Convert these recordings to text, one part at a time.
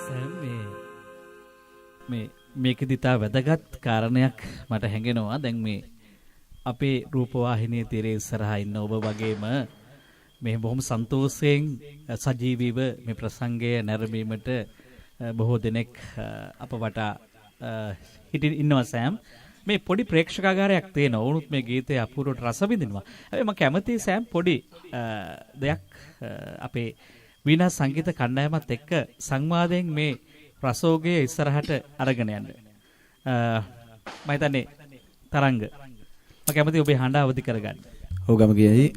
Sam, මේ මේ මේකෙදි තා වැදගත් කාරණයක් මට හැඟෙනවා. දැන් මේ අපේ රූපවාහිනියේ තිරේ ඉස්සරහා ඉන්න ඔබ වගේම මේ බොහොම සන්තෝෂයෙන් සජීවීව මේ ප්‍රසංගය නැරඹීමට බොහෝ දෙනෙක් අප වටා හිටින් ඉන්නවා සෑම්. මේ පොඩි ප්‍රේක්ෂකාගාරයක් තියෙනවා. ඔවුනුත් මේ ගීතය අපූර්වට රස විඳිනවා. හැබැයි මම කැමතියි සෑම් පොඩි දෙයක් අපේ වීණා සංගීත කණ්ඩායමත් එක්ක සංවාදයෙන් මේ රසෝගය ඉස්සරහට අරගෙන යන්න. මම හිතන්නේ තරංග, මම කැමතියි ඔබේ හඬ අවදි කරගන්න. ඔව් ගමගේයි,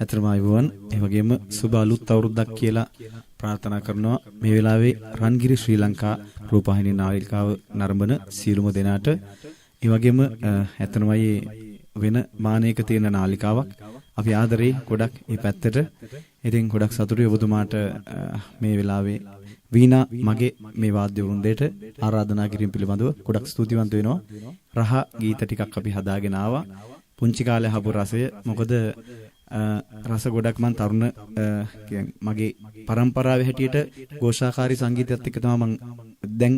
ඇත්තටම ආයුබෝවන්. ඒ වගේම සුබ අලුත් අවුරුද්දක් කියලා ප්‍රාර්ථනා කරනවා මේ වෙලාවේ රන්ගිරි ශ්‍රී ලංකා රූපවාහිනී නාලිකාව නරඹන සියලුම දෙනාට. ඒ වගේම ඇත්තටමයි වෙන මානයක තියෙන නාලිකාවක්. අපි ආදරේ ගොඩක් මේ පැත්තට. ඉතින් ගොඩක් සතුටුයි ඔබතුමාට මේ වෙලාවේ වීණා මගේ මේ වාද්‍ය වෘන්දයට ආරාධනා කිරීම පිළිබඳව ගොඩක් ස්තුතිවන්ත වෙනවා. රහ ගීත ටිකක් අපි හදාගෙන ආවා. පුංචි කාලේ අහපු රසය, මොකද රස ගොඩක් මං තරුණ මගේ පරම්පරාවේ හැටියට ഘോഷාකාරී සංගීතයත් එක්ක තමයි මං දැන්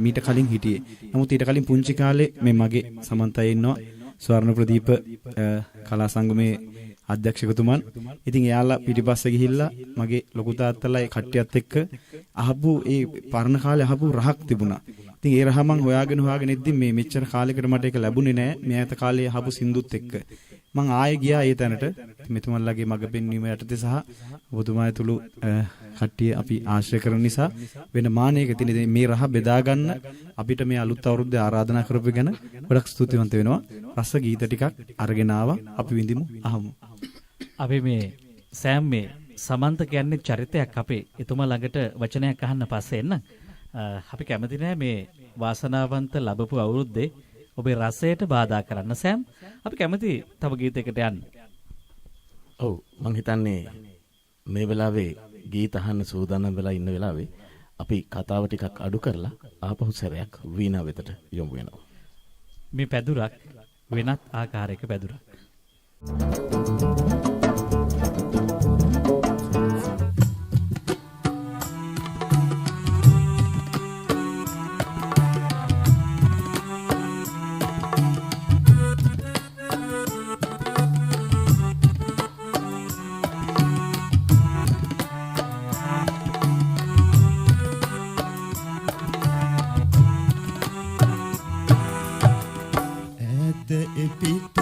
මීට කලින් හිටියේ. නමුත් ඊට කලින් පුංචි කාලේ මේ මගේ සමන්ත අය ඉන්නවා ස්වර්ණ ප්‍රදීප කලා සංගමේ අධ්‍යක්ෂකතුමන්. ඉතින් එයාලා පිටිපස්සේ ගිහිල්ලා මගේ ලොකු තාත්තලා ඒ කට්ටියත් එක්ක අහපු ඒ පරණ කාලේ අහපු රහක් තිබුණා. ඉතින් ඒ රහ මං හොයාගෙන හොයාගෙන ඉද්දි මේ මෙච්චර කාලයකට මට ඒක ලැබුණේ නෑ. මේ ඈත කාලේ අහපු සින්දුත් එක්ක. මං ආයෙ ගියා ඒ තැනට. මෙතුමන්ලාගේ මඟ පෙන්වීම යටතේ සහ ඔබතුමා ඇතුළු කට්ටිය අපි ආශ්‍රය කරන නිසා වෙන මානයක තියෙන මේ රහ බෙදා ගන්න අපිට මේ අලුත් අවුරුද්දේ ආරාධනා කරපු ගැන ගොඩක් ස්තුතිවන්ත වෙනවා. රස ගීත ටිකක් අරගෙන ආවා. අපි විඳිමු, අහමු. අපි මේ සෑම්, මේ සමන්ත කියන්නේ චරිතයක් අපේ. එතුමා ළඟට වචනයක් අහන්න පස්සේ එන්න. අපි කැමති නෑ මේ වාසනාවන්ත ලැබපු අවුරුද්දේ ඔබේ රසයට බාධා කරන්න සෑම්. අපි කැමති තව ගීතයකට යන්න. ඔව්, මං හිතන්නේ මේ වෙලාවේ ගීත අහන්න සූදානම් වෙලා ඉන්න වෙලාවේ අපි කතාව ටිකක් අඩු කරලා ආපහු සැරයක් වීණා වෙතට යොමු වෙනවා. මේ පැදුරක් වෙනත් ආකාරයක පැදුරක්. ඈත එපිට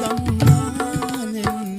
ගම්මානෙන්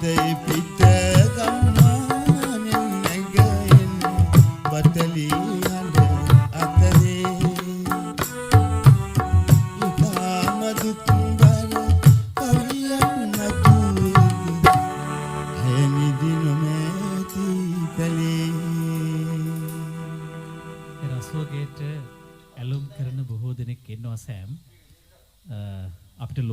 හෘදය පිට ගම්මානෙන් නැග එන බටලී හඬ අතරේ ඉතාම දුක්බර කවියක් මතුවේද ඇය නිදි නොමැති පැලේ. ඒ රසවගේට ඇලුම් කරන බොහෝ දෙනෙක් ඉන්නවා සෑම්. අපිට